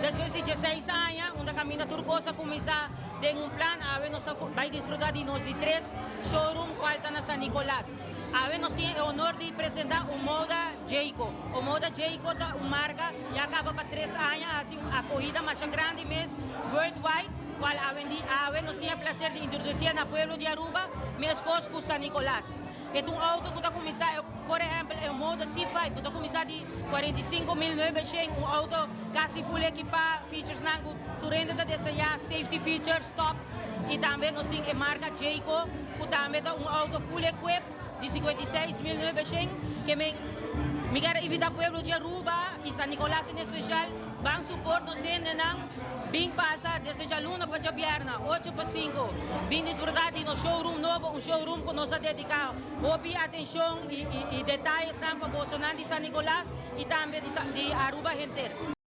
Despues di 16 aña, unda caminda tur cos a cuminsa den un plan, awe nos ta bay disfruta di nos di tres showroom, cual ta na San Nicolas. Awe nos tin e honor di presenta Omoda Jayco. Omoda Jayco ta un marca ya caba pa 3 aña, asina, un acogida mas grandi mes worldwide, cual awe nos tin e placer di introduci na pueblo di Aruba, mescos cu San Nicolas. E un auto cu ta cuminsa, por ehempel, e Omoda C5, cu ta cuminsa di 45.900, un auto casi full equipa, features nan tur hende ta desea, safety features top, y tambe nos tin e marca Jayco, cu tambe ta un auto full equipped di 56.900, kiermen mi kier invita pueblo di Aruba y San Nicolas en especial, ban support nos hendenan, bin pasa desde dialuna pa diabierna, 8 pa 5, bin disfruta di nos showroom nobo, un showroom cu nos a dedica hopi atencion y detayenan pa boso di San Nicolas y tambe di Aruba henter.